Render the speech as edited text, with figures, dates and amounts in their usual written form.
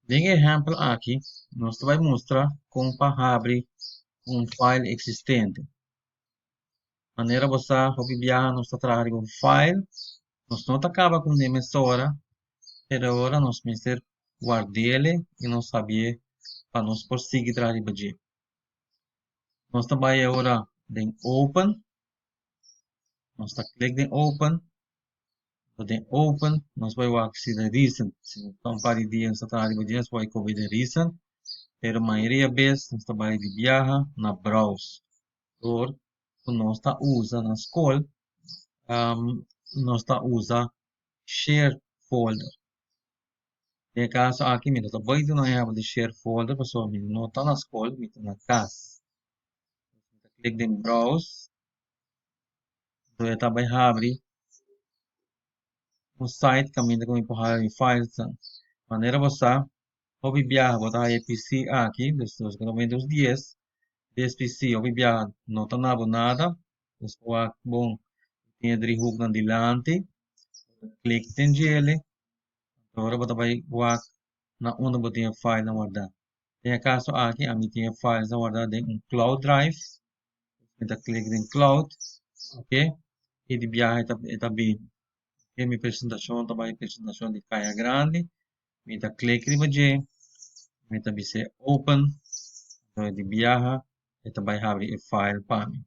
Den e ehèmpel aki nos ta bai mustra kon pa habri un file eksistente. Manera bo sa hopi biaha nos ta traha riba un file, nos no ta kaba ku ne mesora, pero ora nos mester ward'ele i nos sabié pa nos por sigui traha riba dje. Nos ta bai ora den open, nos ta klik den open. Anto den open nos bai wak si den recent. Si nos ta un par di dia nos ta traha riba dje nos por bai kobi den recent. Pero mayoria bes nos ta bai di biaha na browse. Dor ku nos ta usa na skol nos ta usa share folder. Den e kaso aki mi no ta bai duna un ehèmpel di share folder pasobra mi no ta na skol mi ta na kas. Mi ta klik den browse. Anto e ta bai habri un site kaminda ku mi por hala mi filesnan. Manera bo sa, hopi biaha bo ta haya e PC aki, dus nos ta Windows dies, des PC hopi biaha no ta nabo nada, nos por wak bon tin e driehoeknan dilanti, bo ta klik den djele, anto ora bo ta bai wak na unda bo tin e filenan wardá. Den e kaso aki ami tin e filesnan wardá den un cloud drive. Mi ta klik den cloud, ok, i di biaha e ta bini. Ok, mi presentashon ta bai presentashon di Kaya Grandi, mi ta klik riba dje, mi ta bis'é open, anto di biaha e ta bai habri e file pa mi.